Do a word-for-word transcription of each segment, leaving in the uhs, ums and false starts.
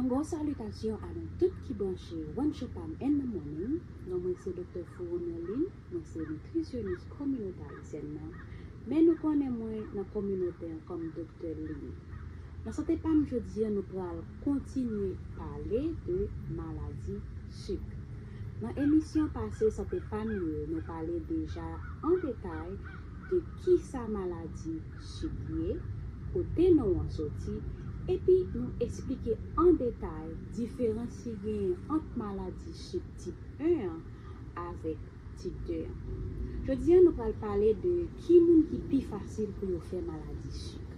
Bon salitasyon a nou tout ki branche One Show Pam in the Morning. Non mwen se Doktè Fouron Merlin, mwen se nitrisyonis kominote ayisyèn nan, men nou konnen mwen nan kominote an kòm Doktè Lin. Nan Sante Pam jodi a, nou pral kontinye pale de maladi sik. Nan emisyon pase Sante Pam yo, nou pale deja an detay de kisa maladi sik ye, kote non an soti, epi nou esplike an detay diferans ki genyen ant maladi sik tip en an avèk tip de an. Jodi a, nou pral pale de ki moun ki pi fasil pou yo fè maladi sik.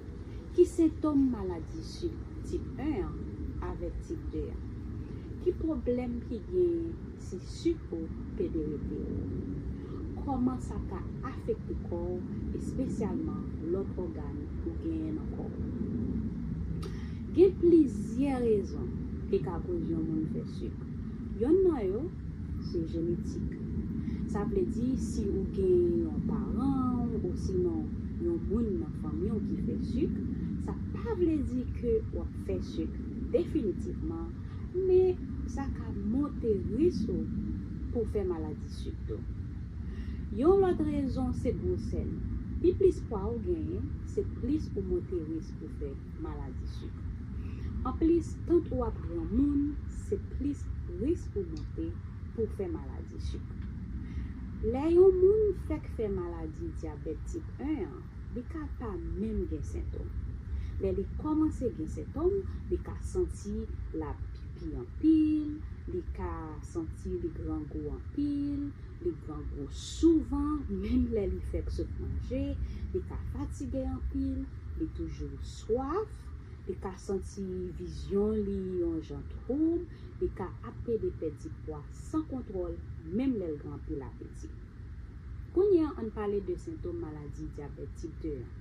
Ki sentòm maladi sik tip en an avèk tip de an? Ki pwoblèm ki genyen si sik ou pede rete wo? Kòman sa ka afekte kò w, espesyalman lòt ògàn ou genyen nan kò w? Gen plizyè rezon ki ka koz yon moun fè sik. Yonn nan yo, se jenetik. Sa vle di, si ou gen yon paran w osinon yon moun nan fanmi w ki fè sik, sa pa vle di ke w ap fè sik definitivman, men sa ka monte risk ou pou w fè maladi sik tou. Yon lòt rezon se gwosè nou. Pi plis pwa ou genyen, se plis ou monte risk pou fè maladi sik. Anplis, tank ou ap granmoun, se plis risk ou monte pou fè maladi sik. Lè yon moun fèk fè maladi dyabèt tip en an, li ka pa menm gen sentòm. Lè li kòmanse gen sentòm, li ka santi l ap pipi anpil, li ka santi li grangou anpil, li grangou souvan, menm lè li fèk sot manje, li ka fatige anpil, li toujou swaf, li ka santi vizyon li yon jan twoub, li ka ap pede pèdi pwa san kontwòl, menm lè l gen anpil apeti. Kounye a, ann pale de sentòm maladi dyabèt tip de an.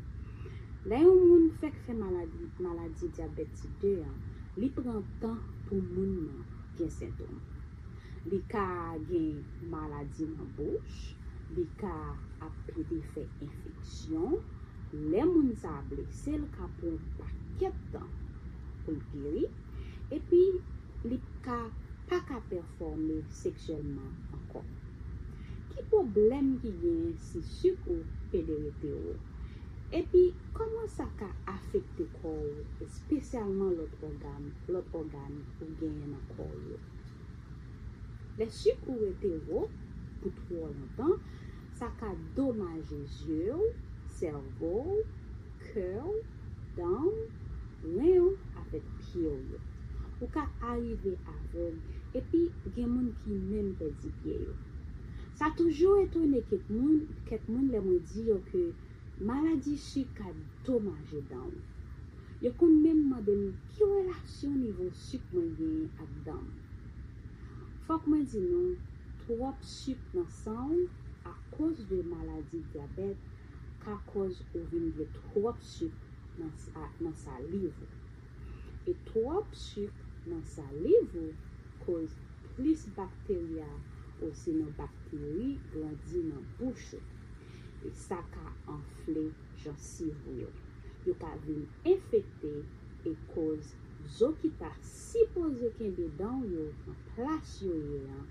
Lè yon moun fèk fè maladi, maladi dyabèt tip de an, li pran tan pou moun nan gen sentòm. Li ka gen maladi nan bouch, li ka ap pede fè enfeksyon. Lè moun sa a blese, l ka pran yon pakèt tan pou l geri, epi li ka pa ka pèfòme seksyèlman ankò. Ki pwoblèm ki genyen si sik ou pede rete wo? Epi, kòman sa ka afekte kò w, espesyalman lòt ògàn, lòt ògàn ou genyen nan kò w yo? Lè sik ou rete wo pou twò lontan, sa ka domaje zye w, sèvo w, kè w, dan w, ren w avèk pye w yo. Ou ka arive avèg, epi gen moun ki menm pèdi pye yo. Sa toujou etone kèk moun, kèk moun lè mwen di yo ke maladi sik ka domaje dan w. Yo konn menm mande m ki relasyon nivo sik mwen genyen ak dan m. Fòk mwen di nou, twòp sik nan san w akoz de maladi dyabèt ka kòz ou vin gen twòp sik nan sa, nan saliv ou. E twòp sik nan saliv ou koz plis bakterya osinon bakteri grandi nan bouch ou. E sa ka anfle jansiv ou yo. Yo ka vin enfekte e koz zo ki ta sipoze kenbe dan w yo nan plas yo ye an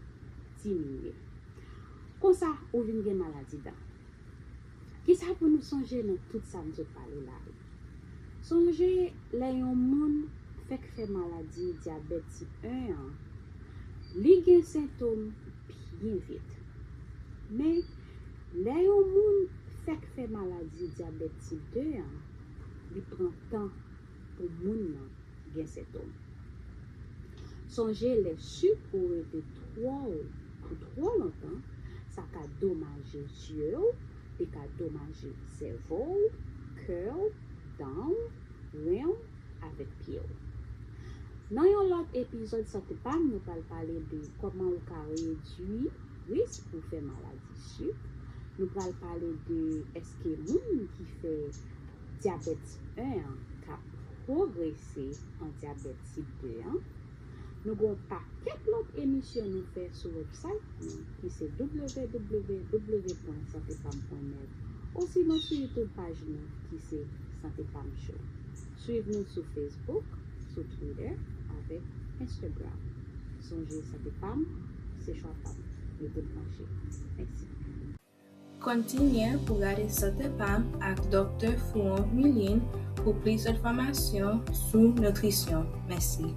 diminye. Konsa, ou vin gen maladi dan. Kisa pou nou sonje nan tout sa m sot pale la yo? Sonje lè yon moun fèk fè maladi dyabèt tip en an, li gen sentòm byen vit. Men, lè yon moun fèk fè maladi dyabèt tip de an, li pran tan pou moun nan gen sentòm. Sonje, lè sik ou rete twò wo pou twò lontan, sa ka domaje zye w, li ka domaje sèvo w, kè w, dan w, ren w avèk pye w. Nan yon lòt epizòd Sante Pam, nou pral pale de kòman ou ka redui risk pou fè maladi sik. Nou pral pale de èske moun ki fè dyabèt tip en an ka pwogrese an dyabèt tip de an. Nou gen yon pakèt lòt emisyon nou fè sou website nou ki se w w w pwen sante pam pwen nèt, osinon sou YouTube paj nou ki se Sante Pam Show. Swiv nou sou Facebook, sou Twitter avèk Instagram. Sonje, sante pa m, se chwa pa m. Rete branche. Mèsi. Kontinye pou gade Sante Pa M ak Doktè Fouon Milin pou plis enfòmasyon sou nitrisyon. Mèsi.